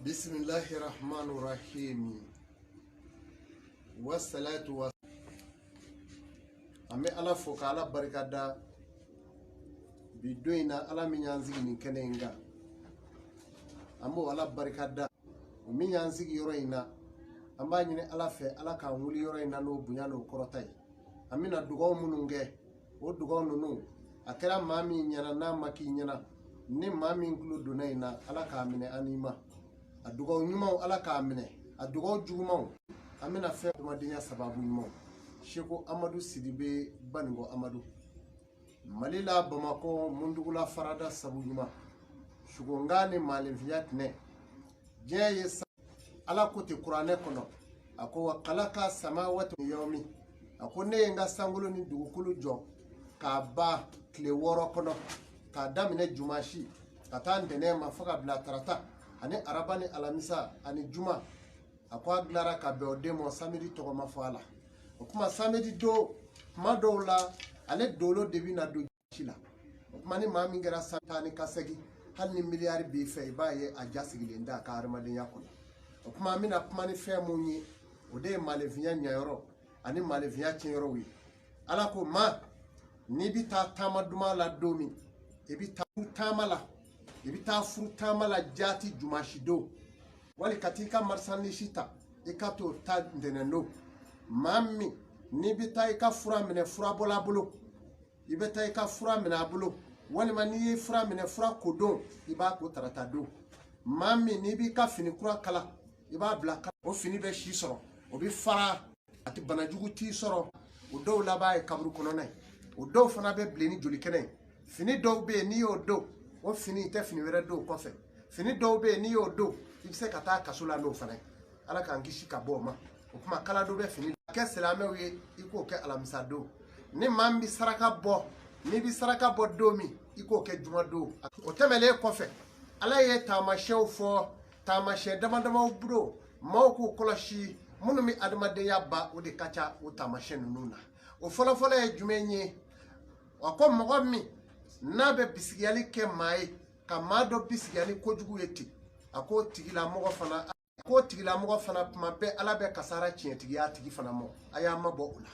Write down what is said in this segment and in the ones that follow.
Bisimilahi rahmani rahimi wasalatu wa an bɛ Ala fo ka Ala barika da bi don in na, Ala min y'an sigi nin kɛnɛ in kan, an b'o Ala barika da. O min y'an sigi yɔrɔ in na, an b'a ɲini Ala fɛ, Ala k'an wuli yɔrɔ in na n'o bonya n'o kɔrɔta ye. An bɛna dugaw minnu kɛ, o dugaw ninnu, a kɛra maa min ɲɛna, n'a ma k'i ɲɛna, ni maa min tulo donna in na, Ala k'a minɛ an n'i ma. A dugaw ɲumanw, Ala k'a minɛ. A dugaw jugumanw, an bɛna fɛn adamadenya sababu ɲumanw. Seko Amadu Sidibe Banikɔ Amadu, Mali la Bamakɔ, Mundugula farada sabu ɲuman, sugonga ni maaninfinya tɛnɛ diɲɛ ye. Ala ko ten kuranɛ kɔnɔ, a ko wa kalaka samawati yawmi, a ko ne ye n ka sankolo ni dugukolo jɔ k'a ban tile 6 kɔnɔ, k'a daminɛ jumasi ka taa ntɛnɛn ma, fo ka bila tarata ani araba ni alamisa ani juma. A ko a dilara ka bɛn o den ma, samedi tɔgɔ ma fɔ a la. O tuma samedi don, tuma dɔw la ale dolo de bɛ na don ci la. O tuma ni maa min kɛra sa taa ni ka segin, hali ni miliyari b'i fɛ, i b'a ye a ja sigilen t'a ka hadamadenya kɔnɔ. O tuma an bɛna kuma ni fɛn mun ye, o de ye maaninfinya ɲɛyɔrɔ ani maaninfinya tiɲɛyɔrɔw ye. Ala ko ma, n'i bɛ taa taama duman la don min, i bɛ taa taama la, i bɛ taa furu taama la jaati jumasi don, wali ka t'i ka marisanlisi ta, i ka t'o ta ntɛnɛn don. Maa min n'i bɛ taa i ka fura minɛ furabɔla bolo, i bɛ taa i ka fura minɛ a bolo, walima n'i ye fura minɛ fura ko don, i b'a ko tarata don. Maa min n'i b'i ka fini kura kala, i b'a bila o fini bɛ si sɔrɔ, o bɛ fara, a tɛ banajugu t'i sɔrɔ. O dɔw laban ye kaburu kɔnɔna ye, o dɔw fana bɛ bilen ni joli kɛnɛ ye. Fini dɔw bɛ yen, n'i y'o don, o fini i tɛ fini wɛrɛ don o kɔfɛ. Fini dɔw bɛ yen, n'i y'o don, i bɛ se ka taa kaso la n'o fana ye. Ala k'an kisi ka bɔ o ma. O tuma kala dɔ bɛ fini kɛ silamɛw ye, i k'o kɛ alamisa don. Ni maa min bɛ saraka bɔ, n'i bɛ saraka bɔ don min, i k'o kɛ juma don. O tɛmɛlen kɔfɛ, Ala ye taamasiyɛnw fɔ, taamasiyɛn dama damaw bolo, maaw k'u kɔlɔsi minnu bɛ adamadenya ban, o de ka ca o taamasiyɛn ninnu na. O fɔlɔfɔlɔ ye jumɛn ye? A ko mɔgɔ min n'a bɛ bisigiyali kɛ maa ye, ka maa dɔ bisigiya ni kojugu ye ten, a k'o tigilamɔgɔ fana, k'o tigilamɔgɔ fana tuma bɛɛ Ala bɛ kasara tiɲɛtigiya tigi fana ma. A y'a mabɔ o la.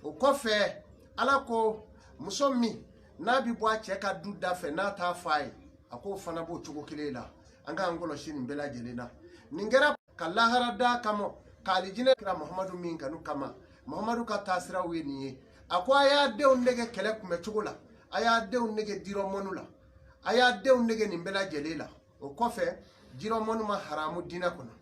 O kɔfɛ, Ala ko muso min n'a bɛ bɔ a cɛ ka du da fɛ, n'a t'a fɔ a ye, a k'o fana b'o cogo kelen la. An k'an kɔlɔsi nin bɛɛ lajɛlen na. Nin kɛra ka lahara da kama, k'alijinɛ kira Muhamadu min kanu kama, Muhamadu ka taasiraw ye nin ye. A ko a y'a denw nege kɛlɛ kunbɛ cogo la, a y'a denw nege jirɔmɔnu la, a y'a denw nege nin bɛɛ lajɛlen la. O kɔfɛ, jirɔmɔnu ma haramu diinɛ kɔnɔ.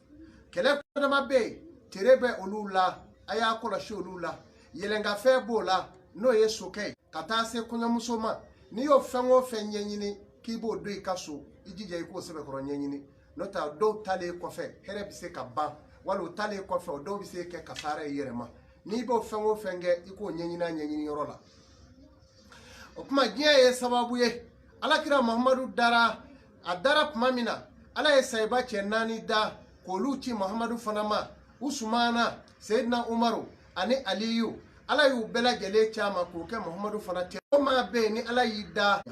Kɛlɛ dama bɛ yen, tere bɛ olu la, a y'a kɔlɔsi olu la. Yɛlɛnkafɛn b'o la, n'o ye sokɛ ye, ka taa se kɔɲɔmuso ma. N'i y'o fɛn o fɛn ɲɛɲini k'i b'o don i ka so, i jija i k'o sɛbɛkɔrɔ ɲɛɲini. N'o tɛ, dɔw talen kɔfɛ, hɛrɛ bɛ se ka ban, wali o talen kɔfɛ, o dɔw bɛ se kɛ kasara ye i yɛrɛ ma. N'i b'o fɛn o fɛn kɛ, i k'o ɲɛɲini a ɲɛɲini yɔrɔ la. O tuma diɲɛ ye sababu ye. Alakira Muhamadu dara, a dara tuma min na, Ala ye sayiba cɛ 4 da k'olu ci Muhamadu fana ma: Usumana, Seyidina Umaru ani Aliyu. Ala y'u bɛɛ lajɛlen ci a ma k'o kɛ Muhamadu fana tɛ. O maa bɛ yen, ni Ala y'i da,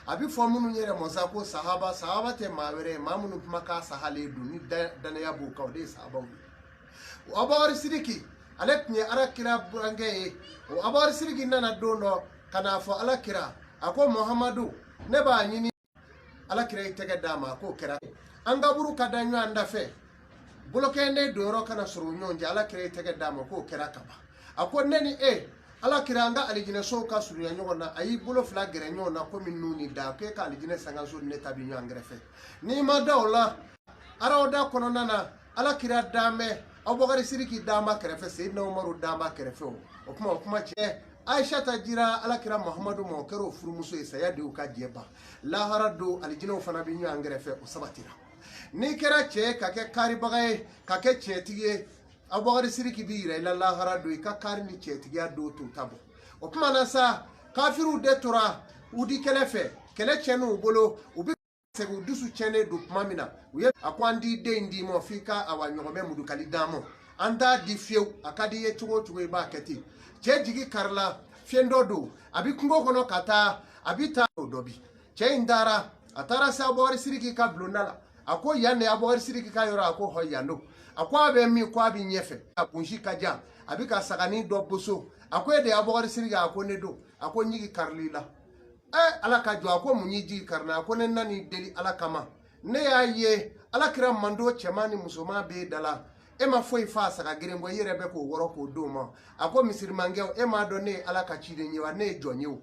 a bɛ fɔ minnu yɛrɛ mɔsa ko sahaba. Sahaba tɛ maa wɛrɛ ye, maa minnu kumakan sahalen don ni danaya b'u kan, o de ye sahabaw ye. O Abubakari Sidiki, ale tun ye Ala kira burankɛ ye. O Abubakari Sidiki nana don dɔ ka n'a fɔ Ala kira, a ko Muhamadu, ne b'a ɲini. Ala kira y'i tɛgɛ d'a ma, a k'o kɛra. An kaburu ka da ɲɔgɔn da fɛ, bolokɛnden donyɔrɔ kana sɔrɔ u ɲɔgɔn cɛ. Ala kira y'i tɛgɛ d'a ma, k'o kɛra ka ban. A ko ne ni e, Ala kira, an ka alijinɛsow ka surunya ɲɔgɔn na. A y'i bolo fila gɛrɛ ɲɔgɔn na komi nun ni da, k'e ka alijinɛ sankanso ni ne ta bi ɲɔgɔn kɛrɛfɛ. N'i ma da o la, arawda kɔnɔna na, Ala kira dan bɛ Abubakari Sidiki dan b'a kɛrɛfɛ, Seyidina Umaru dan b'a kɛrɛfɛ. O kuma cɛ, Ayisata jira Ala kira Muhamadu ma, o kɛra o furumuso ye. Saya de y'u ka jɛ ban. Lahara don, alijinɛw fana bɛ ɲɔgɔn kɛrɛfɛ, o sabatira. N'i kɛra cɛ ye ka kɛ karibaga ye, ka kɛ tiɲɛtigi ye, Abubakari Sidiki b'i yira i la lahara don, i ka kari ni tiɲɛtigiya don t'o ta bɔ. O tuma na sa, kafiriw de tora Udi kɛlɛ fɛ, kɛlɛ tiɲɛn'u bolo, u bɛ segin, u dusu tiɲɛnen don tuma min na, u ye a ko an t'i den in d'i ma f'i ka awa ɲɔgɔmɛ mudukali d'an ma, an t'a di fiyewu, a ka di i ye cogo o cogo, i b'a kɛ ten. Cɛ jigi karila, fiɲɛ dɔ don, a bɛ kungo kɔnɔ ka taa, a bɛ taa o dɔ bi. Cɛ in taara, a taara se Abubakari Sidiki ka bulonda la. A ko yan de Abubakari Siriki ka yɔrɔ? A ko hɔ, yan don. A ko a bɛ min? Ko a bɛ ɲɛfɛ, a kunsi ka jan, a bɛ ka saganin dɔ boso. A ko e de ye Abubakari Siriki? A ko ne don. A ko n jigi karili la. Ɛ, Ala ka jɔ, a ko mun y'i jigi kari n na? A ko ne nan'i deli Ala kama, ne y'a ye Ala kira mando cɛman ni musoman b'e da la, e ma foyi fa saga geren bɔ, i yɛrɛ bɛ k'o wɔrɔ k'o d'o ma. A ko misirimankɛw, e m'a dɔn ne ye Ala ka ciden ye wa? Ne ye jɔn ye o.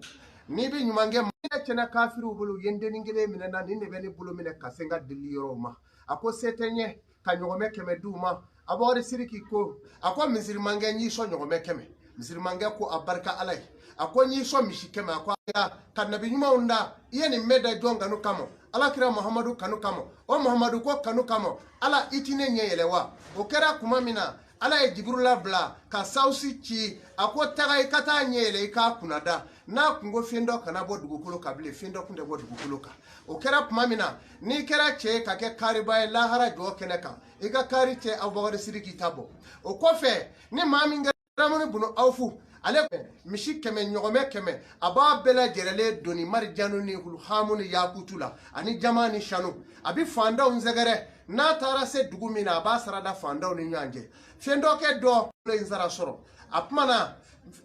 N'i bɛ ɲuman kɛ, ne tiɲɛna kafiriw bolo, u ye n dennin kelen minɛ na, nin de bɛ ne bolo minɛ ka se n ka deli yɔrɔw ma. A ko se tɛ n ye ka ɲɔgɔmɛ 100 d'u ma. Abubakari Siriki ko, a ko misirimankɛ, n y'i sɔn ɲɔgɔmɛ 100. Misirimankɛ ko a barika Ala ye. A ko n y'i sɔn misi 100. A ko ka nabi ɲumanw da, i ye nin bɛɛ da jɔn kanu kama? Ala kira Muhamadu kanu kama. O Muhamadu ko kanu kama, Ala i ti ne ɲɛ yɛlɛ wa? O kɛra kuma min na, Ala ye Jibirila bila ka sawusi ci. A ko taga, i ka taa ɲɛ yɛlɛ, i k'a kunnada. N'a kun ko fɛn dɔ kana bɔ dugukolo kan bilen, fɛn dɔ kun tɛ bɔ dugukolo kan. O kɛra tuma min na, n'i kɛra cɛ ye ka kɛ kariba ye lahara jɔ kɛnɛ kan, i ka kari tɛ Abubakari Siriki ta bɔ. O kɔfɛ, ni maa min kɛra Ramani bunu Awfu, ale misi 100, ɲɔgɔmɛ 100, a b'a bɛɛ lajɛrɛlen doni marijanu ni hamu ni yakutu la ani jama ni sanu. A bɛ fantanw sɛgɛrɛ. N'a taara se dugu min na, a b'a sarada fantanw ni ɲɔgɔn cɛ. Fɛn dɔ kɛ dɔ in sara sɔrɔ. A kuma na,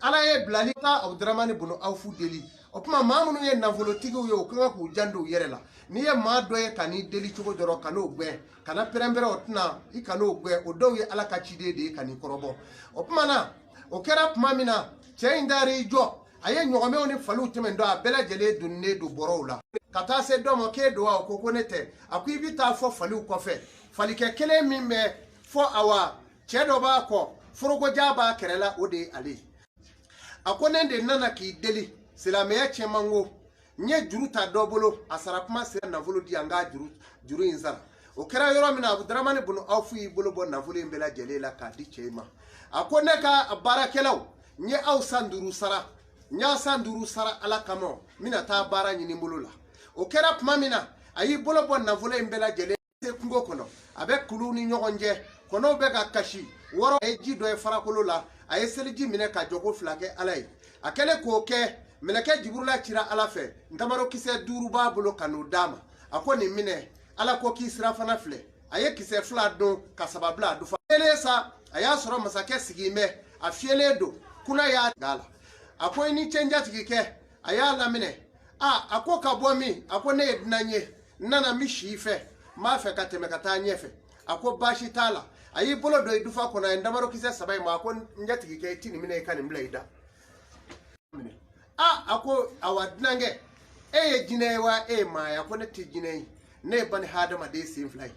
Ala ye bilali taa Abudramani bunu Awfu deli. O tuma, maa minnu ye nafolotigiw ye, u ka kan k'u janto u yɛrɛ la. N'i ye maa dɔ ye ka n'i deli cogo dɔrɔn, ka n'o gɛn, kana pɛrɛnpɛrɛn, o tɛna i ka n'o gɛn. O dɔw ye Ala ka ciden de ye ka n'i kɔrɔbɔ. O tuma na, o kɛra tuma min na, cɛ in taara i jɔ, a ye ɲɔgɔmɛw ni faliw tɛmɛ dɔn, a bɛɛ lajɛlen donnen don bɔrɔw la ka taa se dɔ ma. K'e don wa? O ko ko ne tɛ. A ko i bɛ taa fɔ faliw kɔfɛ, falikɛ kelen min bɛ fɔ, awa, cɛ dɔ b'a kɔ, forokoja b'a kɛrɛ la, o de ye ale ye. A ko ne de nana k'i deli silamɛya cɛman ko n ye juru ta dɔ bolo, a sara kuma sera, nafolo di yan, n k'a juru in sara. O kɛra yɔrɔ min na, Abudaramani bunu Awfu y'i bolo bɔ nafolo in bɛɛ lajɛlen la k'a di cɛ in ma. A ko ne ka baarakɛlaw, n ye aw san 5 sara, n y'a san 5 sara Ala kama, n bɛna taa baara ɲini n bolo la. O kɛra tuma min na, a y'i bolo bɔ nafolo in bɛɛ lajɛlen se kungo kɔnɔ, a bɛ kuluw ni ɲɔgɔn cɛ, kɔnɔw bɛ ka kasi wɔrɔ. A ye ji dɔ ye farakolo la, a ye seliji minɛ ka jɔko 2 kɛ Ala ye. A kɛlen k'o kɛ, mɛlɛkɛ Jiburula cira Ala fɛ, ntamaro kisɛ 5 b'a bolo ka n'o d'a ma. A ko nin minɛ, Ala ko k'i sirafana filɛ. A ye kisɛ 2 dun ka 3 bila a dufa kelen sa. A y'a sɔrɔ masakɛ sigilen bɛ, a fiyɛlen don, kuna y'a ga la. A ko i ni ce, n jatigikɛ. A y'a laminɛ. A ko ka bɔ min? A ko ne ye dunan ye, n nana, n bɛ si i fɛ, n b'a fɛ ka tɛmɛ ka taa ɲɛfɛ. A ko baasi t'a la. A y'i bolo don i dufa kɔnɔ, a ye ntamaro kisɛ 3 in ma. A ko n jatigikɛ, i ti nin minɛ, i ka nin bila i da. A ko awa, dunankɛ, e ye jinɛ ye wa, e ye maa ye? A ko ne tɛ jinɛ ye, ne ye bani hadamaden sen 2 ye.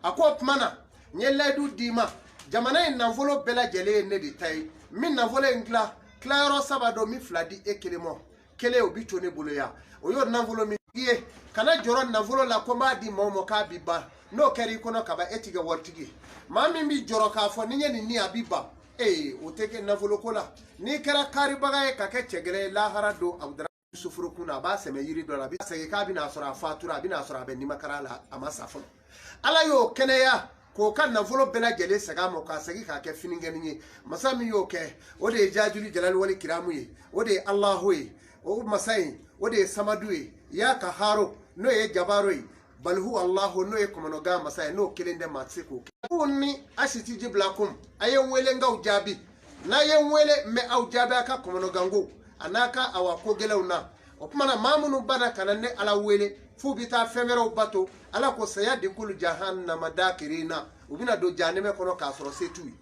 A ko o tuma na, n ye layidu d'i ma, jamana in nafolo bɛɛ lajɛlen ye ne de ta ye. N bɛ nafolo in tila tilayɔrɔ 3 don, n bɛ 2 di e kelen ma, kelen o bi to ne bolo yan. O y'o nafolo min ye, kana jɔrɔ nafolo la ko n b'a di maaw ma k'a bi ban. N'o kɛra i kɔnɔ kaban, e ti kɛ waritigi ye. Maa min bi jɔrɔ k'a fɔ ni n ye nin ni a bi ban, ee, o tɛ kɛ nafolo ko la. N'i kɛra karibaga ye ka kɛ cɛgɛlɛ ye lahara don, Abudara sufuru kun na, a b'a sɛmɛ yiri dɔ la, a bɛ segin k'a bɛna sɔrɔ a fatura, a bɛna sɔrɔ a bɛ nimakara la, a ma sa fɔlɔ. Ala y'o kɛnɛya k'o ka nafolo bɛɛ lajɛlen segin a ma, k'a segin k'a kɛ finikɛni ye. Masa min y'o kɛ, o de ye Jajuli Jalali wali Kiramu ye, o de ye Alahu ye, o masa in, o de ye Samadu ye, ya ka haro n'o ye Jabaro ye, balihu Alahu n'o ye kɔmɔnɔgan masa ye. N'o kelen tɛ, maa tɛ se k'o kɛ. Ni asitiji bila kun, a ye n wele, n k'aw jaabi. N'a ye n wele, n bɛ aw jaabi a ka kɔmɔnɔganko a n'a ka awa ko gɛlɛnw na. O tuma na, maa minnu banna ka na ne Ala wele f'u bɛ taa fɛn wɛrɛw bato, Ala ko saya dikulu jahannama dakirina, u bɛna don jahanɛmɛ kɔnɔ k'a sɔrɔ se t'u ye.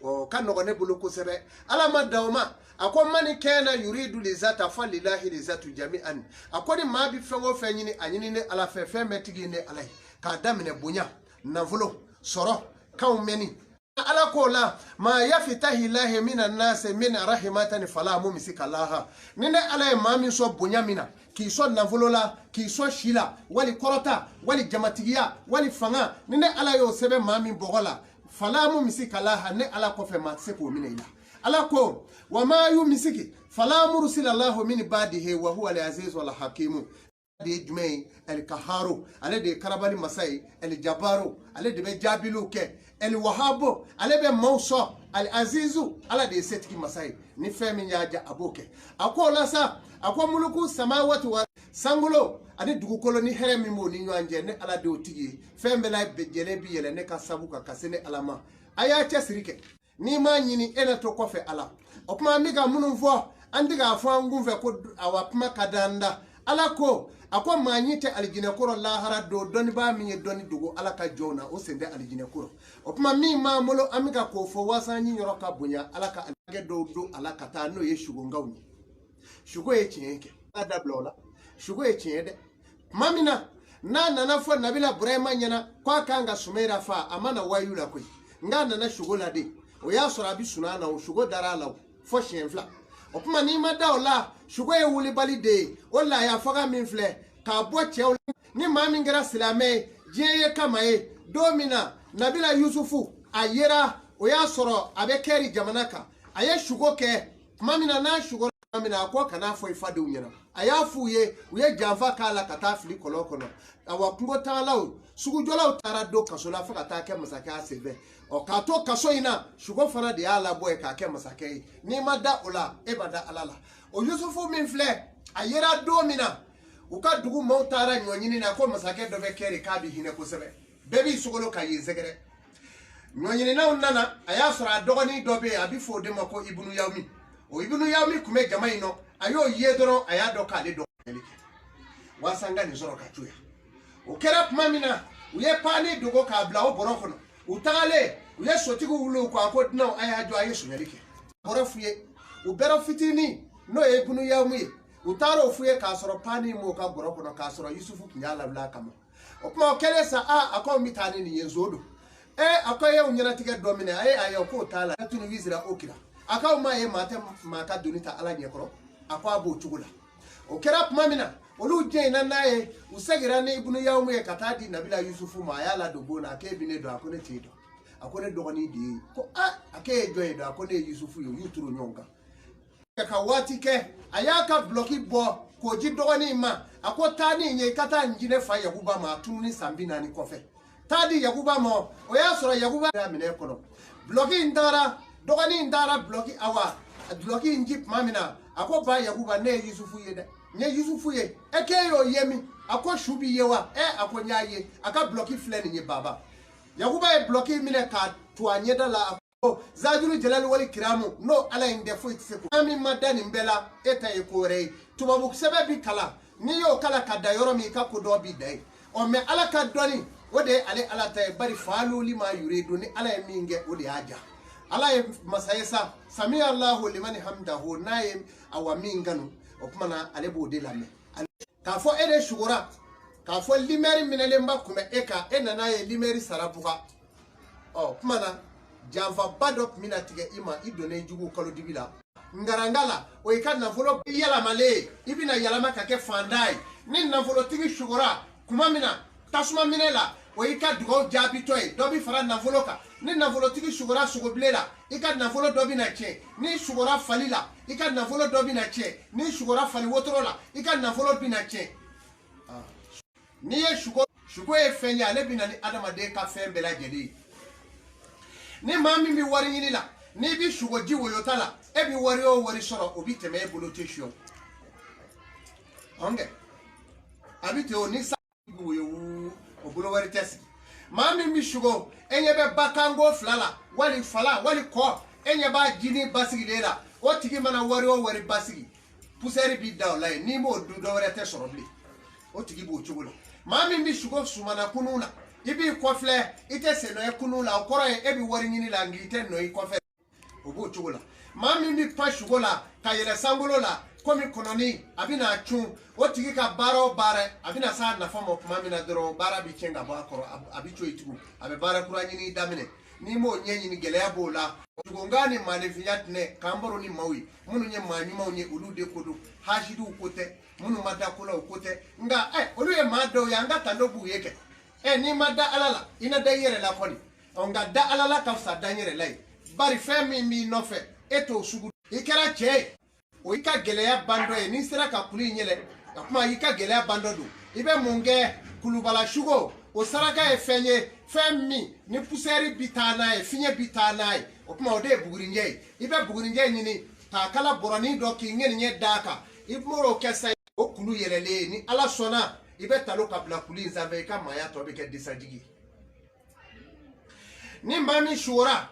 O ka nɔgɔn ne bolo kosɛbɛ. Ala ma dan o ma, a ko mani kɛna yuridu lizata falilahi lizatu jami'an. A ko ni maa bɛ fɛn o fɛn ɲini, a ɲini ne Ala fɛ, fɛn bɛɛ tigi ye ne Ala ye, k'a daminɛ bonya, nafolo sɔrɔ, kanw mɛnni. Ala ko la ma yafitahi lahi mina nase min rahimatani fala mumisika laha. Ni ne Ala ye maa min sɔn bonya min na, k'i sɔn nafolo la, k'i sɔn si la, wali kɔrɔta, wali jamatigiya, wali fanga, ni ne Ala y'o sɛbɛn maa min bɔgɔ la, fala mumisika laha, ne Ala kɔfɛ maa tɛ se k'o minɛ i la. Ala ko wa ma yumisiki fala mursila lahu min badihi wa huwa al-azizu al-hakimu. De ye jumɛn ye? Ɛlikaharo, ale de ye karabali masa ye. Ɛlijabaro, ale de bɛ jaabiliw kɛ. Ɛliwahabo, ale bɛ maaw sɔn. Aliazizu, Ala de ye setigi masa ye, ni fɛn min y'a ja, a b'o kɛ. A ko o la sa, a ko muluku samawati wa Sankolo ani dugukolo ni hɛrɛ min b'o ni ɲɔgɔn cɛ, ne Ala de y'o tigi ye. Fɛn bɛɛ lajɛlen bi yɛlɛ ne ka sabu kan ka se ne Ala ma. A y'a cɛsiri kɛ, n'i m'a ɲini e na to kɔfɛ Ala. O tuma an bɛ ka minnu fɔ, an tɛ k'a fɔ an kun fɛ ko awa kuma ka d'an da. Ala ko, a ko maa ɲi tɛ alijinɛ kɔrɔ lahara don, dɔnnibaa min ye dɔnni dogo Ala ka jɔnw na, o sen tɛ alijinɛ kɔrɔ. O tuma min b'an bolo, an bɛ ka k'o fɔ waasa an ɲi yɔrɔ ka bonya Ala ka alijinɛ dɔw don a la ka taa, n'o ye sugonkaw ye. Sugo ye tiɲɛ kɛ, a dabila o la. Sugo ye tiɲɛ dɛ. Tuma min na n'a nana fɔ Nabila Burahima ɲɛna k'a kan ka Sumayira fa, a ma na wayu la koyi, nk'a nana sugo la de. O y'a sɔrɔ a bɛ sunaa na, o sugo dara a la fo siɲɛ 2. O tuma n'i ma da o la, sugo ye wulibali de ye. O laaya faga min filɛ k'a bɔ cɛw la, ni maa min kɛra silamɛ ye diɲɛ ye kama ye, don min na Nabila Yusufu a yera, o y'a sɔrɔ a bɛ Kɛri jamana kan. A ye sugo kɛ tuma min na, n'a sugo min na, a ko kan'a fɔ i fadenw ɲɛna. A y'a f'u ye, u ye janfa k'a la ka taa fili kɔlɔn kɔnɔ. Awa kungotagalaw, sugujɔlaw taara don kaso la fo ka taa kɛ masakɛ a senfɛ. Ɔ k'a to kaso in na, sugo fana de y'a labɔ yen k'a kɛ masakɛ ye. N'i ma da o la, e ma da Ala la. O Yusufu min filɛ, a yera don min na, u ka dugu maaw taara ɲɔ ɲini na ko masakɛ dɔ bɛ Kɛri k'a bɛ hinɛ kosɛbɛ, bɛɛ b'i sogolo ka yen sɛgɛrɛ. Ɲɔɲininaw nana, a y'a sɔrɔ a dɔgɔnin dɔ bɛ yen, a bɛ fɔ o de ma ko Ibunu Yawmi. O Ibunu Yawmi tun bɛ jama in nɔ, a y'o ye dɔrɔn, a y'a dɔn k'ale dɔgɔnin kɛ waasa n ka nin sɔrɔ ka to yan. O kɛra tuma min na, u ye paani dogo k'a bila o bɔrɔ kɔnɔ. U tagalen, u ye sotigiw wuli u kɔ, a ko dunanw, a y'a jɔ, a ye sonyali kɛ. Bɔrɔ f'u ye, u bɛrɛ fitinin, n'o ye Ibunu Yawmi ye, u taara o f'u ye k'a sɔrɔ paani m'o ka bɔrɔ kɔnɔ, k'a sɔrɔ Yusufu tun y'a lawuli a kama. O tuma o kɛlen sa, a ko n bɛ taa ni nin ye, nson don. A ko e y'o ɲɛnatigɛ dɔ minɛ, a ye ayi, k'o t'a la. Tunu wisira o kira, a k'aw m'a ye maa tɛ maa ka doni ta Ala ɲɛkɔrɔ, a ko a b'o cogo la. O kɛra tuma min na, olu jɛnna n'a ye, u seginna ni Ibunu Yawmu ye ka taa di Nabila Yusufu ma. A y'a ladon bon na, a k'e bɛ ne dɔn? A ko ne t'e dɔn. A ko ne dɔgɔnin de ye. Ko a k'e ye jɔn ye dɔn? A ko ne ye Yusufu ye. U y'u turu ɲɔgɔn kan ka waati kɛ. A y'a ka bulɔki bɔ k'o di dɔgɔnin in ma. A ko taa ni ye, i ka taa n di ne fa Yakuba ma, a tununi san 40 kɔfɛ. Taa di Yakuba ma. O y'a sɔrɔ Yakuba y'a minɛ kɔnɔ. Bulɔki in taara, dɔgɔnin in taara bulɔki, awa bulɔki in di tuma min na, a ko ba Yakuba, ne ye Yusufu ye dɛ, n ye Yusufu ye. E k'e y'o ye min? A ko su b'i ye wa? A ko n y'a ye, a ka bulɔki filɛ nin ye baba. Yakuba ye bulɔki minɛ k'a to a ɲɛda la. Zajuru jalali wali kiramu, n'o Ala in tɛ foyi tɛ se ko min ma da nin bɛɛ la, e ta ye ko wɛrɛ ye. Tubabu sɛbɛn bi kalan, n'i y'o kalan ka da yɔrɔ min, i ka ko dɔ bi da ye. Ɔ mɛ Ala ka dɔnni, o de ye ale Ala ta ye. Bari faalu lima yuridu, ni Ala ye min kɛ, o de y'a ja. Ala ye masa ye sa, sami Allahu limani hamdahu, n'a ye awa min kanu, o tuma na ale b'o de lamɛn. K'a fɔ e de sugora, k'a fɔ limɛri minɛlenba kun bɛ e kan, e nana ye limɛri sara buga. Ɔ tuma na janfaba dɔ tun bɛna tigɛ i ma, i donnen jugu kalo dibi la ngaranga la, o y'i ka nafolo yɛlɛmalen ye, i bɛna yɛlɛma ka kɛ fantan ye. Ni nafolotigi sugora kuma min na tasuma minɛ la, o y'i ka dugawu jaabitɔ ye, dɔ bɛ fara nafolo kan. Ni nafolotigi sugora sogobile la, i ka nafolo dɔ bɛna tiɲɛ. Ni sugora fali la, i ka nafolo dɔ bɛna tiɲɛ. Ni sugora fali wotoro la, i ka nafolo bɛna tiɲɛ. N'i ye sugo, sugo ye fɛn ye, ale bɛ na ni adamaden ka fɛn bɛɛ lajɛlen ye. Ni maa min bɛ wari ɲini la, n'i bɛ sugo ji woyota la, e bɛ wari o wari sɔrɔ, o bɛ tɛmɛ e bolo tɛ siyɔ. Ɔnkɛ a bɛ ten o ni sa bɛ woyo wuu, o bolo wari tɛ sigi. Maa min bɛ sugo, e ɲɛ bɛ bakanko fila la, wali fala wali kɔ, e ɲɛ b'a jinin basigilen la, o tigi mana wari o wari basigi, pusɛri b'i da o la yen, n'i m'o dun, dɔ wɛrɛ tɛ sɔrɔ bilen. O tigi b'o cogo la. Maa min bɛ sugo sumana kunun na, i b'i kɔfilɛ, i tɛ sen nɔ ye kunun la, o kɔrɔ ye e bɛ wari ɲini la, nka i tɛ nɔ i kɔfɛ, o b'o cogo la. Maa min bɛ pan sugo la ka yɛlɛ sankolo la komi kɔnɔni, a bɛna cun, o tigi ka baara o baara, a bɛna s'a nafa ma tuma min na dɔrɔn, baara bɛ tiɲɛ ka bɔ a kɔrɔ, a bɛ to yen tugun, a bɛ baara kura ɲini daminɛ. N'i m'o ɲɛɲini, gɛlɛya b'o la. Sugonkan ni maaninfinya tɛnɛ k'an baro ni maaw ye minnu ye maa ɲumanw ye, olu de ko don, hasidiw ko tɛ, minnu ma da ko la, o ko tɛ. Nka olu ye maa dɔw ye, an ka tando b'u ye kɛ. N'i ma da Ala la, i na da i yɛrɛ la kɔni. Ɔ nka da Ala la ka fisa da n yɛrɛ la ye. Bari fɛn min b'i nɔfɛ, e t'o sugu. I kɛra cɛ ye, o y'i ka gɛlɛya bandɔ ye. N'i sera ka kulu in yɛlɛ, o tuma i ka gɛlɛya bandɔ don. I bɛ mun kɛ? Kulubala sugo, o saraka ye fɛn ye, fɛn min ni pusɛri bi taa n'a ye, fiɲɛ bi taa n'a ye. O tuma o de ye bugurinjɛ ye. I bɛ bugurinjɛ ɲini k'a kala bɔrɔnin dɔ k'i ŋɛniɲɛ d'a kan, i b'o kɛ sa, o kulu yɛlɛlen ye, ni Ala sɔnna, i bɛ talo ka bila kulu in sanfɛ, i ka maaya tɔ bɛ kɛ disajigi ye. Ni maa min sugora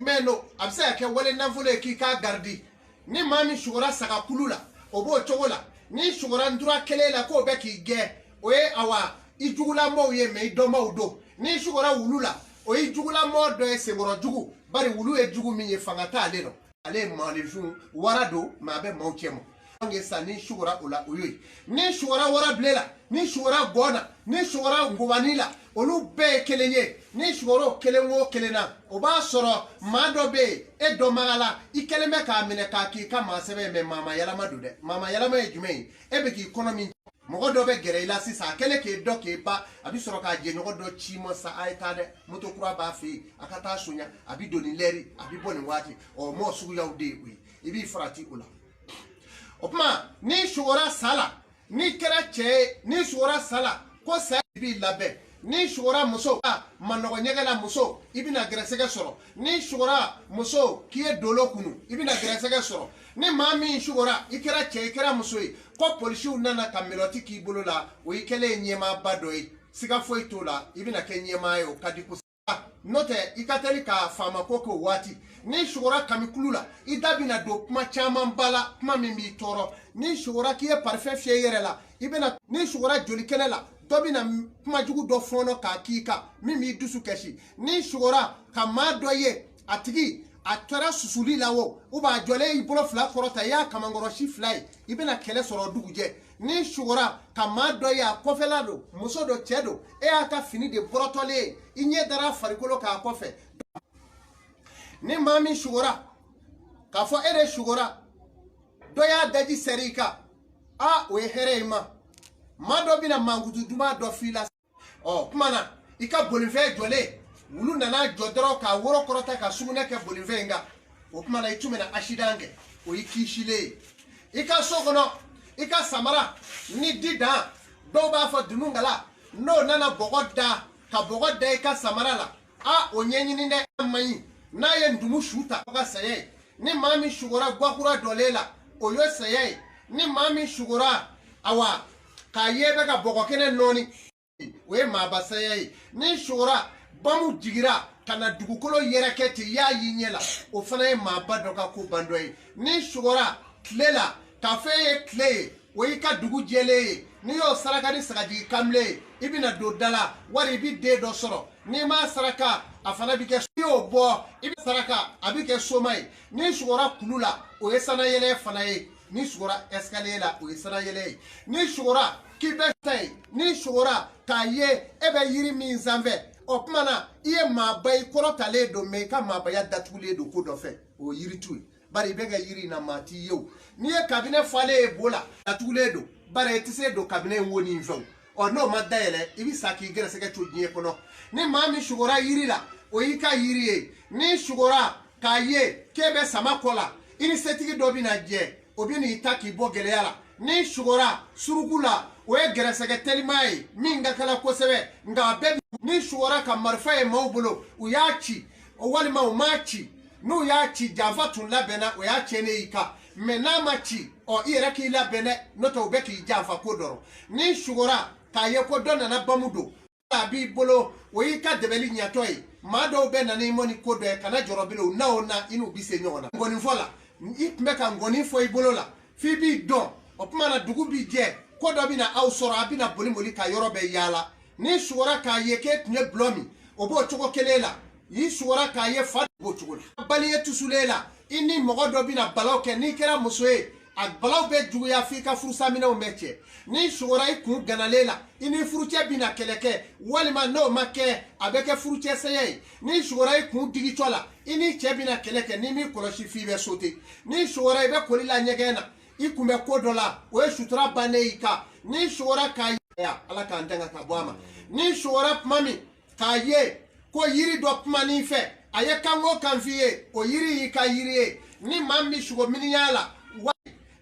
mɛn don, a bɛ se ka kɛ wale nafolo ye k'i k'a garidi. Ni maa min sugora saga kulu la, o b'o cogo la. Ni sugora ntura kelen la k'o bɛ k'i gɛn, o ye awa i jugulamɔgɔw ye, mɛ i dɔnbaw don. N'i sugora wulu la, o y'i jugulamɔgɔ dɔ ye, senkɔrɔ jugu, bari wulu ye jugu min ye, fanga t'ale rɔ, ale ye maaninfin wara don, mɛ a bɛ maaw cɛ ma. Donc sa n'i sugora o la, o y'o ye. N'i sugora warabile la, n'i sugora gɔn na, n'i sugora ngobani la, olu bɛɛ ye kelen ye. N'i sugora o kelen o kelen na, o b'a sɔrɔ maa dɔ bɛ yen e dɔnbaga la, i kɛlen bɛ k'a minɛ k'a k'i ka maa sɛbɛn ye, mɛ maa ma yɛlɛma don dɛ. Maa ma yɛlɛma ye jumɛn ye? E bɛ k'i kɔnɔ min, mɔgɔ dɔ bɛ gɛrɛ i la sisan, a kɛlen k'e dɔn k'e ba, a bɛ sɔrɔ k'a jɛɲɔgɔn dɔ ci ma sa, a ye taa dɛ, moto kura b'a fɛ yen, a ka taa sonya, a bɛ don nin lɛri, a bɛ bɔ nin waati. Ɔ mɔgɔ suguyaw de ye o ye, i b'i farati o la. O tuma n'i sugora sa la, n'i kɛra cɛ ye, n'i sugora sa la ko sa, i b'i labɛn. N'i sugora muso manɔgɔ ɲɛgɛn la, muso, i bɛna gɛrɛsɛgɛ sɔrɔ. N'i sugora muso k'i ye dolo kunu, i bɛna gɛrɛsɛgɛ sɔrɔ. Ni maa min sugora, i kɛra cɛ, i kɛra muso ye, ko polisiw nana ka menottes k'i bolo la, o y'i kɛlen ye ɲɛmaaba dɔ ye, siga foyi t'o la, i bɛna kɛ ɲɛmaa ye, o ka di kosɛbɛ. N'o tɛ, i ka teli ka faama ko k'o waati. N'i sugora kamikulu la, i da bɛna don kuma caman ba la, kuma min b'i tɔɔrɔ. N'i sugora k'i ye parfum fiyɛ i yɛrɛ la, i bɛna. N'i sugora joli kɛnɛ la, dɔ bɛna kumajugu dɔ fɔɔnɔ k'a k'i kan min b'i dusu kasi. N'i sugora ka maa dɔ ye, a tigi a kɛra susuli la o, ou bien a jɔlen y'i bolo fila kɔrɔta, i y'a kamankɔrɔsi fila ye, i bɛna kɛlɛ sɔrɔ dugujɛ. N'i sugora ka maa dɔ ye, a kɔfɛla don, muso don, cɛ don, e y'a ka fini de bɔrɔtɔlen ye, i ɲɛ dara a farikolo k'a kɔfɛ. Ni maa min sugora k'a fɔ e de sugora, dɔ y'a daji sɛri i kan, a o ye hɛrɛ ye ma. Maa dɔ bɛna mankutu duman dɔ f'i la. Ɔ kuma na, i ka bolifɛn jɔlen, wulu nana jɔ dɔrɔn k'a woro kɔrɔta ka sugunɛ kɛ bolifɛn in kan, o kuma na i tun bɛna accident kɛ, o y'i kisilen ye. I ka so kɔnɔ, i ka samara ni di dan, dɔw b'a fɔ dunungala, n'o nana bɔgɔ da ka bɔgɔ da i ka samara la, a o ɲɛɲini dɛ, man ɲi. N'a ye ndumu su ta, o ka saya ye. Ni maa min sugora gwakura dɔlen la, o ye saya ye. Ni maa min sugora awa k'a ye bɛ ka bɔgɔ kɛnɛ nɔɔni, o ye maaba saya ye. Ni sugora bamu jigira ka na dugukolo yɛrɛkɛ ten, i y'a y'i ɲɛ la, o fana ye maaba dɔ ka ko bandɔ ye. Ni sugora tile la k'a fɔ e ye tile ye, o y'i ka dugu jɛlen ye. N'i y'o saraka ni sagajigi kanbilen ye, i bɛna don da la, wari i bɛ den dɔ sɔrɔ. N'i m'a saraka, a fana bɛ kɛ, i y'o bɔ, i bɛ saraka, a bɛ kɛ soma ye. N'i sugora kulu la, o ye sanayɛlɛ fana ye. N'i sugora escalier la, o ye sanayɛlɛ ye. N'i sugora k'i bɛ ta ye, n'i sugora k'a ye e bɛ yiri min sanfɛ, o tuma na i ye maaba ye, kɔrɔtalen don, mɛ i ka maabaya datugulen don ko dɔ fɛ, o ye yiritu ye, bari i bɛ kɛ yiri in na, maa t'i ye. O n'i ye kabinɛ falen ye bo la, datugulen don, bari i tɛ se don kabinɛ in wo ni fɛnw. Ɔ n'o ma dayɛlɛ, i bɛ sa k'i gɛrɛsɛgɛ to diɲɛ kɔnɔ. Ni maa min sugora yiri la, o y'i ka yiri ye. N'i sugora k'a ye k'e bɛ sama kɔ la, i ni setigi dɔ bɛna jɛ, o bɛ n'i ta k'i bɔ gɛlɛya la. N'i sugora suruku la, o ye gɛrɛsɛgɛ telima ye min ka kala kosɛbɛ, nka a bɛɛ. N'i sugora ka marifa ye maaw bolo, u y'a ci walima u m'a ci, n'u y'a ci, janfa tun labɛnna, o y'a tiɲɛnen y'i kan, mɛ n'a ma ci, ɔ i yɛrɛ k'i labɛn dɛ, n'o tɛ u bɛ k'i janfa ko dɔrɔn. N'i sugora k'a ye ko dɔ nana bamu don a b'i bolo, o y'i ka dɛbɛli ɲatɔ ye. Maa dɔw bɛ na n'i mɔni ko dɔ ye, kana jɔrɔ bilen, u na o na, i n'u bɛ se ɲɔgɔn na. Ngɔnifɔ la, i tun bɛ ka ngɔni fɔ i bolo la f'i b'i dɔn, o tuma na dugu b'i jɛ, ko dɔ bɛna aw sɔrɔ, a bɛna boli boli ka yɔrɔ bɛɛ yaala. N'i sugora k'a ye k'e tun ye gulɔ min, o b'o cogo kelen la. N'i sugora k'a ye fa b'o cogo la, bali ye tusulen la, i ni mɔgɔ dɔ bɛna balaw kɛ. N'i kɛra muso ye, a balaw bɛ juguya f'i ka furusaminɛw bɛ cɛ. N'i sugora i kun ganalen la, i ni furucɛ bɛna kɛlɛ kɛ, walima n'o ma kɛ, a bɛ kɛ furucɛ saya ye. N'i sugora i kun digitɔ la, i ni cɛ bɛna kɛlɛ kɛ, n'i m'i kɔlɔsi f'i bɛ sote. N'i sugora i bɛ koli la ɲɛgɛn na, i kun bɛ ko dɔ la, o ye sutura bannen y'i kan. N'i sugora k'a ye, Ala k'an danga ka bɔ a ma. N'i sugora tuma min k'a ye ko yiri dɔ kuman'i fɛ, a ye kan o kan f'i ye, o yiri y'i ka yiri ye. Ni maa min bɛ sugo miniɲa la, wa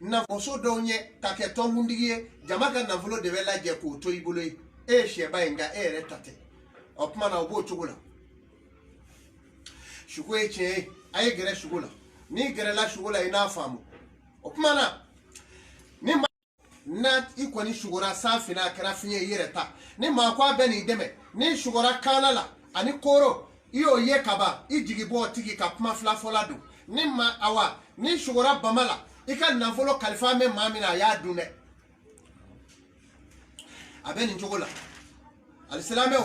nafolo dɔw ɲɛ ka kɛ tɔnkuntigi ye, jama ka nafolo de bɛ lajɛ k'o to i bolo ye, e ye sɛba ye, nka e yɛrɛ ta tɛ. O tuma na o b'o cogo la. Sugo ye tiɲɛ ye, a ye gɛrɛ sugo la. N'i gɛrɛla sugo la, i n'a faamu. O tuma na ni Na i kɔni sugora san finna, a kɛra fiɲɛ i yɛrɛ ta. Ni maa ko a bɛ n'i dɛmɛ, n'i sugora kaana la ani kooro, i y'o ye kaban, i jigi bɔ o tigi ka kuma fila fɔla don. Ni ma awa, n'i sugora bama la, i ka nafolo kalifa mɛn maa min na, a y'a dun dɛ. A bɛ nin cogo la. Alisilamɛw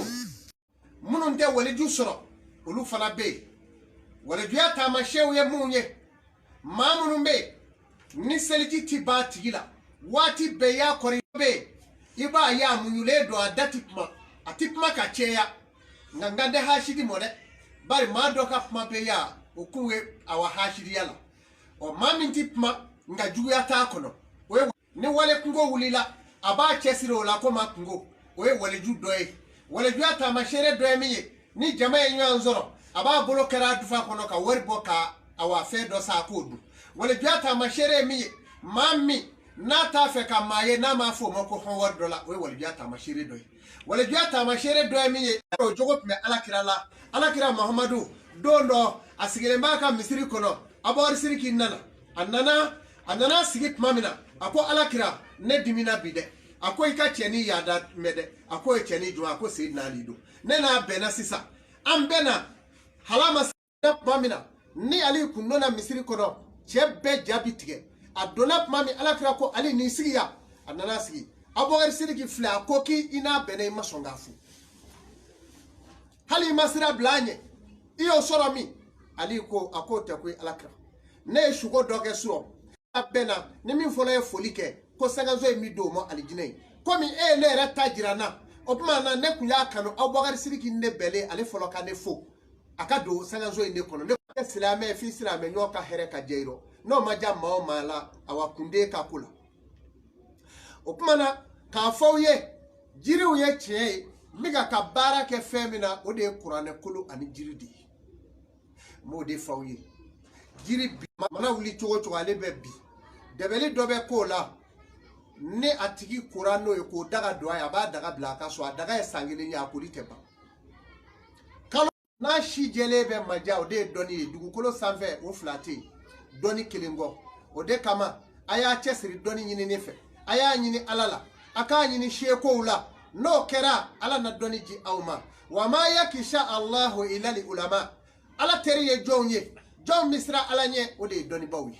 minnu tɛ waliju sɔrɔ, olu fana bɛ yen. Walijuya taamasiyɛnw ye mun ye? Maa minnu bɛ yen ni seliji ti ban a tigi la, waati bɛɛ y'a kɔri bɛ yen, i b'a ye a muɲulen don, a da ti kuma, a ti kuma ka caya. Nka n kan tɛ hasidi mɔ dɛ, bari maa dɔ ka kuma bɛ yan, o kun ye awa hasidiya la. Ɔ, maa min ti kuma nka juguya t'a kɔnɔ, o ye ni wale kunko wulila, a b'a cɛsiri o la ko ma kunko, o ye waliju dɔ ye. Walijuya taamasere dɔ ye min ye, ni jama ye ɲɔgɔn sɔrɔ, a b'a bolo kɛra a dufa kɔnɔ ka wari bɔ ka awa fɛn dɔ san, a k'o dun. Walijuya taamasere ye min ye, maa min n'a t'a fɛ ka maa ye, n'a m'a fɔ o ma ko hɔn wari dɔ la, o ye walijuya taamasere dɔ ye. Walijuya taamasere dɔ ye min ye, o jogo tun bɛ Alakira la. Alakira Muhamadu, don dɔ a sigilen b'a ka misiri kɔnɔ, Abubakar Siriki nana. A nana sigi tuma min na, a ko: "Alakira, ne dimina bi dɛ." A ko: "I ka cɛni yaada mɛn dɛ." A ko: "Ye cɛni jɔn?" A ko: "Seyidina Ali don, ne n'a bɛnna sisan, an bɛnna halama tuma min na." Ni Ali kun donna misiri kɔnɔ, cɛ bɛɛ ja bi tigɛ. A donna tuma min, Alakira ko: "Ali, n'i sigi yan." A nana sigi. Abubakar Siriki filɛ, a ko k'i i n'a bɛnna, i ma sɔn k'a fo, hali i ma sira bila a ɲɛ, i y'o sɔrɔ min? Ali ko, a k'o tɛ koyi Alakira, ne ye suko dɔ kɛ surɔ, a bɛnna ni min fɔlɔ ye foli kɛ, ko sangaso ye min don o ma alijinɛ ye. Komi e ye ne yɛrɛ ta jira n na, o tuma na ne kun y'a kanu Abubakar Siriki ne bɛnnen ale fɔlɔ ka ne fo, a ka don sangaso in de kɔnɔ. Ne tɛ silamɛ f'i silamɛ ɲɔgɔn ka hɛrɛ ka jɛ i rɔ, n'o ma diya maa o maa la, awa kunden ka ko la. O tuma na k'a fɔ aw ye, jiriw ye tiɲɛ ye. N bɛ ka baara kɛ fɛn min na, o de ye kuranɛ kolo ani jiri de ye. N b'o de fɔ aw ye. Jiri bi mana wuli cogo o cogo, ale bɛ bi dɛbɛli dɔ bɛ k'o la. Ni a tigi kora n'o ye k'o daga don a ye, a b'a daga bila a ka so, a daga ye san kelen ye, a koli tɛ ban. Kalo n'a si jɛlen bɛ maja, o de ye dɔnni ye dugukolo sanfɛ. O fila tɛ yen dɔnni kelen kɔ. O de kama a y'a cɛsiri dɔnni ɲinini fɛ, a y'a ɲini Ala la, a k'a ɲini sekow la. N'o kɛra, Ala na dɔnni di aw ma. Wa ma yakisha Allahu ilali ulama. Ala teri ye jɔnw ye? Jɔn bɛ siran Ala ɲɛ? O de ye dɔnnibaw ye.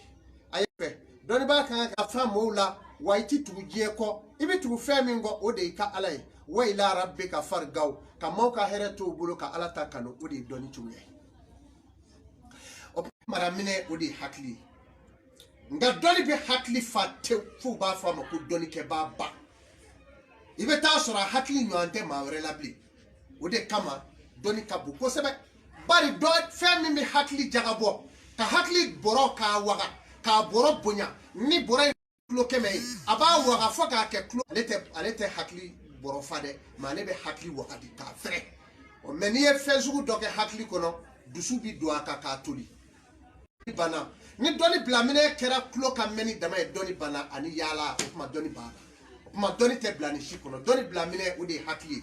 A ye fɛ dɔnnibaa kan ka fa mɔɔw la wa. I ti tugu diɲɛ kɔ, i bɛ tugu fɛn min kɔ, o de y'i ka Ala ye. Wa ila rabbika fargaw. Ka maaw ka hɛrɛ t'o bolo, ka Ala ta kanu, o de ye dɔnni cogoya ye. O mara minɛ, o de ye hakili ye. Nka dɔnni bɛ hakili fa tewu, f'u b'a fɔ a ma ko dɔnnikɛbaa ba. I bɛ taa sɔrɔ a hakili ɲɔgɔn tɛ maa wɛrɛ la bilen. O de kama dɔnni ka bon kosɛbɛ, bari dɔ fɛn min bɛ hakili jagabɔ, ka hakili bɔrɔ k'a waga, k'a bɔrɔ bonya. Ni bɔrɔ ye kilo 100 ye, a b'a waga fo k'a kɛ kilo. Ale tɛ hakili bɔrɔ fa dɛ, mɛ ale bɛ hakili waga de k'a fɛrɛ. Ɔ, mɛ n'i ye fɛn sugu dɔ kɛ hakili kɔnɔ, dusu bi don a kan k'a toli banna. Ni dɔnni bilaminɛ kɛra tulo ka mɛnni dama ye, dɔnni banna ani yaala. O tuma dɔnni banna, o tuma dɔnni tɛ bila nin si kɔnɔ. Dɔnni bilaminɛ, o de ye hakili ye.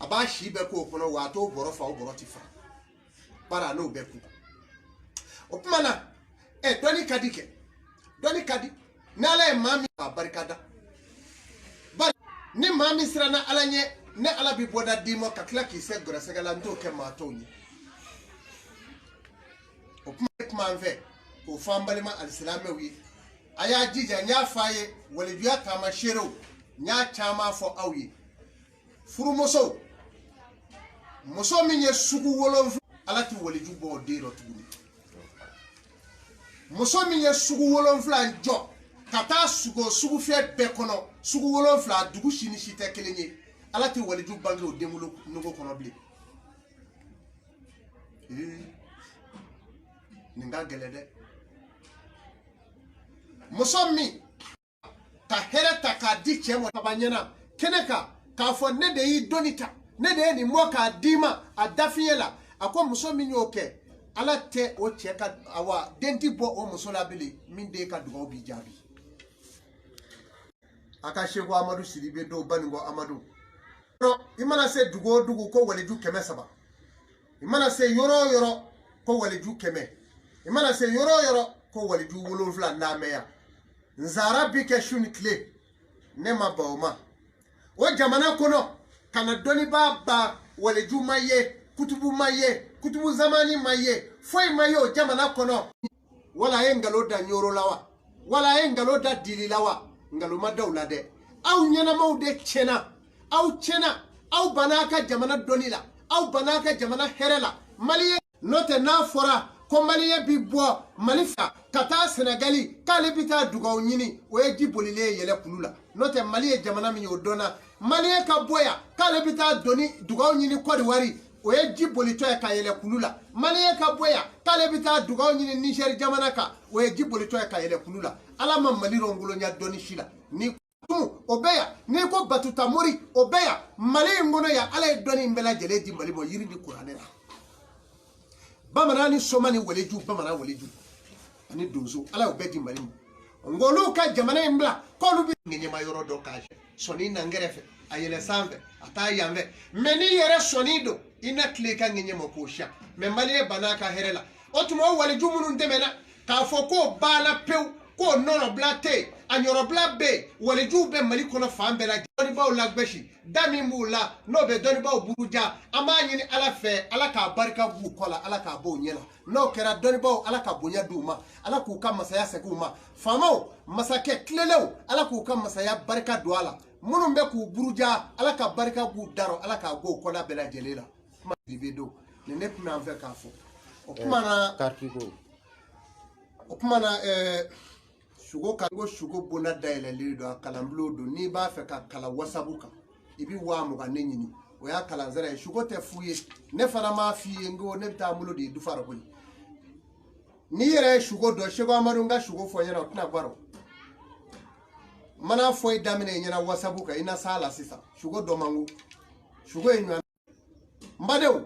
A b'a si bɛɛ k'o kɔnɔ, wa a t'o bɔrɔ fa, o bɔrɔ ti fa, bari a n'o bɛɛ ku. O tuma na dɔnni ka di kɛ, dɔnni ka di. Ni Ala ye maa min a barika da, bari ni maa min siranna Ala ɲɛ, ne Ala bi bɔda d'i ma ka tila k'i se gɛrɛsɛgɛ la. N t'o kɛ maa tɔw ye. O kuma kuma an fɛ k'o fɔ an balima alisilamɛw ye, a y'a jija. N y'a fɔ a ye, walijuya taamaseerew, n y'a caman fɔ aw ye. Furumusow, muso min ye sugu 7, Ala tɛ waliju bɔ o den rɔ tuguni. Muso min ye sugu 7 jɔ ka taa sugo sugufiyɛ bɛɛ kɔnɔ, sugu 7, dugu si ni si tɛ kelen ye, Ala tɛ waliju bange o den wolo nogo kɔnɔ bilen. Ee, nin ka gɛlɛn dɛ. Muso min ka hɛrɛ ta k'a di cɛ ma kaba ɲɛna kɛnɛ kan, k'a fɔ ne de y'i dɔnni ta, ne de ye nin bɔ k'a d'i ma a dafiɲɛ la, a ko muso min y'o kɛ, Ala tɛ o cɛ ka awa den ti bɔ o muso la bilen min den ka dugawu b'i jaabi. A ka Seko Amadu Sidibe dɔw Banikɔ Amadu, i mana se dugu o dugu ko waliju 300, i mana se yɔrɔ o yɔrɔ ko waliju 100, i mana se yɔrɔ o yɔrɔ ko waliju 7 n'a mɛn yan, nzara bi kɛ su ni tile. Ne ma ban o ma. O jamana kɔnɔ ka na dɔnnibaa ba waliju ma ye, kutubu ma ye, kutubu zamani ma ye, foyi ma ye o jamana kɔnɔ. Wala a ye nkalon da Ɲoro la wa, wala a ye nkalon da Dili la wa, nkalon ma da u la dɛ. Aw ɲɛnamaw de tiɲɛna, aw tiɲɛna, aw banna a ka jamana dɔnni la, aw banna a ka jamana hɛrɛ la. Maliyɛn n'o tɛ, n'a fɔra ko maliyɛn bi bɔ Mali fɛ ka taa Senegali k'ale bi taa dugawu ɲini, o ye ji bolilen ye yɛlɛ kulu la. N'o tɛ, Mali ye jamana min ye, o dɔnna. Maliyɛn ka bɔ yan k'ale bi taa doni dugawu ɲini Kɔdiwari, o ye ji bolitɔ ye ka yɛlɛ kulu la. Maliyɛn ka bɔ yan k'ale bi taa dugawu ɲini Nizɛri jamana kan, o ye ji bolitɔ ye ka yɛlɛ kulu la. Ala ma Mali rɔngolonya dɔnni si la. Ni o bɛ yan, n'i ko Batuta Mori, o bɛ yan Mali in kɔnɔ yan. Ala ye dɔnni in bɛɛ lajɛlen di Mali ma yiri ni kuranɛ la. Bamanan ni soma ni waleju, bamanan waleju ani donso, Ala y'o bɛɛ di Mali ma. Nka olu ka jamana in bila k'olu bɛ ŋɛɲɛma yɔrɔ dɔ k'a sɔnni na kɛrɛfɛ, a yɛlɛ sanfɛ, a taa yan fɛ. Mɛ n'i yɛrɛ sɔnni don, i na tile ka ŋɛɲɛ ma k'o siya. Mɛ maliyɛn banna a ka hɛrɛ la. O tuma, o waliju minnu tɛmɛna k'a fɔ k'o banna pewu, k'o nɔnɔbila tɛ yen, a ɲɔrɔbila bɛ yen, walijuw bɛ Mali kɔnɔ fan bɛɛ la, dɔnnibaaw lagosi, da min b'u la n'o bɛ dɔnnibaaw buruja, an b'a ɲini Ala fɛ, Ala k'a barika b'u kɔ la, Ala k'a bɔ u ɲɛ la. N'o kɛra, dɔnnibaaw, Ala ka bonya d'u ma, Ala k'u ka masaya segin u ma. Faamaw, masakɛ tilelenw, Ala k'u ka masaya barika don a la. Minnu bɛ k'u buruja, Ala ka barika b'u darɔ, Ala k'a bɔ u kɔla bɛɛ lajɛlen la. Kuma bi don nin ne tun bɛ an fɛ k'a fɔ o kuma na. Kariti ko. O kuma na, sugo ka ko sugo bonda dayɛlɛlen don, a kalanbulon don. N'i b'a fɛ ka kalan wasabu kan, i bɛ 20,000 ne ɲini, o y'a kalansira ye. Sugo tɛ f'u ye, ne fana m'a f'i ye n ko ne bɛ taa n bolo de ye dufa rɔ koyi. N'i yɛrɛ ye sugo dɔn, Seko Amadu, n ka sugo fɔ n ɲɛna, o tɛna baro n mana fɔ i daminɛ i ɲɛna wasabu kan, i na s'a la sisan. Sugo dɔ man go, sugo ye ɲɔgɔn. N badenw,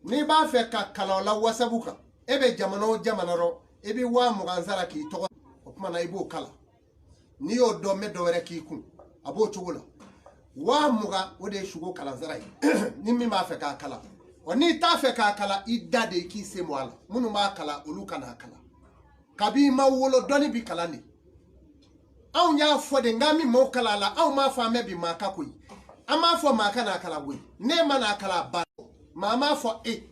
n'i b'a fɛ ka kalan o la wasabu kan, e bɛ jamana o jamana rɔ, i bɛ 20,000 sara k'i tɔgɔ. O tuma na, i b'o kalan. N'i y'o dɔn, n bɛ dɔ wɛrɛ k'i kun. A b'o cogo la. 20,000, o de ye sugo kalansara ye, ni min b'a fɛ k'a kalan. Ɔ, n'i t'a fɛ k'a kalan, i da de i k'i sen bɔ a la. Minnu b'a kalan, olu ka n'a kalan. Kabi i ma wolo, dɔnni bi kalan de. Anw y'a fɔ de, nka min maaw kalan a la, anw m'a fɔ an bɛ bi maa ka koyi. An m'a fɔ maa ka n'a kalan koyi. Ne ma n'a kalan, a ba maa m'a fɔ e.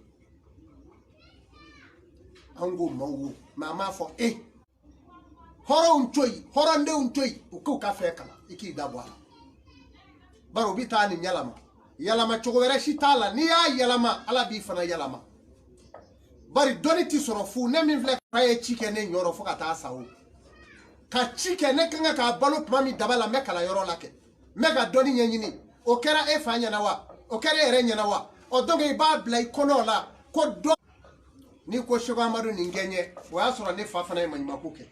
An ko maaw wo, maa m'a fɔ e. Hɔrɔnw to yen, hɔrɔndenw to yen, u k'u ka fɛn kalan, i k'i da bɔ a la. Bari u bɛ taa nin yɛlɛma yɛlɛma cogo wɛrɛ si t'a la. N'i y'a yɛlɛma, Ala b'i fana yɛlɛma. Bari dɔnni ti sɔrɔ fu. Ne min filɛ, fa ye ci kɛ ne ɲɔrɔ fo ka taa sa o ka ci kɛ ne ka kan k'a balo tuma min daba la, n bɛ kalanyɔrɔ la kɛ, n bɛ ka dɔnni ɲɛɲini. O kɛra e fa ɲɛna wa? O kɛra e yɛrɛ ɲɛna wa? Ɔ, donc i b'a bila i kɔnɔ la ko dɔ n'i ko Seko Amadu nin kɛ ɲɛ, o y'a sɔrɔ ne fa fana ye maɲumako kɛ,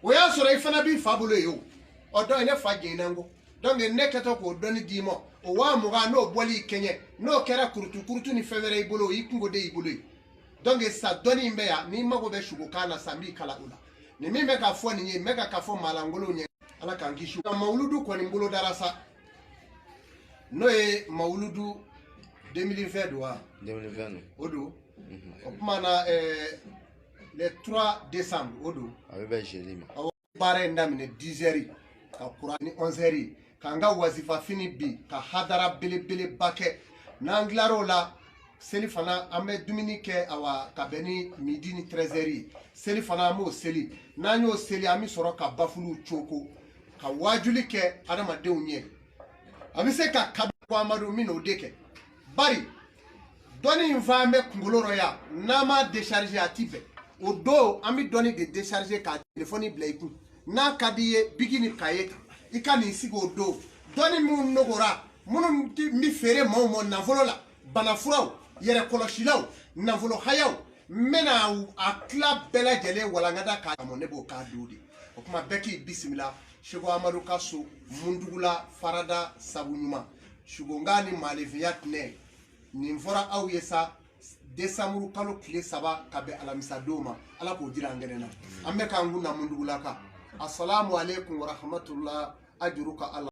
o y'a sɔrɔ i fana b'i fa bolo yen o. Ɔ, donc ne fa jɛnna n kɔ. Donc ne kɛtɔ k'o dɔnni d'i ma, o 20,000 n'o bɔli kɛɲɛ, n'o kɛra kurutu kurutu ni fɛn wɛrɛ i bolo, o y'i kungo de y'i bolo ye. Donc sa dɔnni in bɛ yan, n'i mago bɛ sugokan na sa, n b'i kalan o la. Nin min bɛ ka fɔ nin ye, n bɛ ka fɔ maalankolonw ɲɛ, Ala k'an kisi. Nka mawuludu kɔni bolo dara sa, n'o ye mawuludu 2020 don wa? 2020 don. O don. O tuma na, le 3 décembre o don. A bɛ bɛn jeudi ma. Baara in daminɛ 10 heures ka kuran ni 11 heures, k'an ka wazifa fini bi ka hadara belebeleba kɛ. N'an tilar'o la, seli fana, an bɛ dumuni kɛ, awa, ka bɛn ni midi ni 13 heures ye. Seli fana, an b'o seli. N'an y'o seli, an bɛ sɔrɔ ka bafuluw coko ka wajuli kɛ adamadenw ɲɛ. A bɛ se ka kabi Amadu min n'o de kɛ. Bari dɔnni in fa an bɛ kunkolo rɔ yan, n'an m'a décharger, a ti bɛn. O don, an bɛ dɔnni de décharger ka telefɔni bila i kun. N'a ka di i ye, biki ni kaye ta, i ka n'i sigi o don. Dɔnni minnu nɔgɔra, minnu bɛ feere maaw ma nafolo la, banafuraw, yɛrɛkɔlɔsilaw, nafolo hayaw, n bɛna a tila bɛɛ lajɛlen walankata k'a mɔ. Ne b'o k'a don de. O tuma, bɛɛ k'i bisimila Seko Amadu ka so Mundugula farada sabu ɲuman sugonkan ni maalefinya tɛnɛ. Nin fɔra aw ye sa, desanburu kalo tile 3 ka bɛn alamisa don ma. Ala k'o jira an kɛnɛ na. An bɛ k'an kun na Mundugula kan. Asalamu aleykum warahmatula ajuru ka Ala.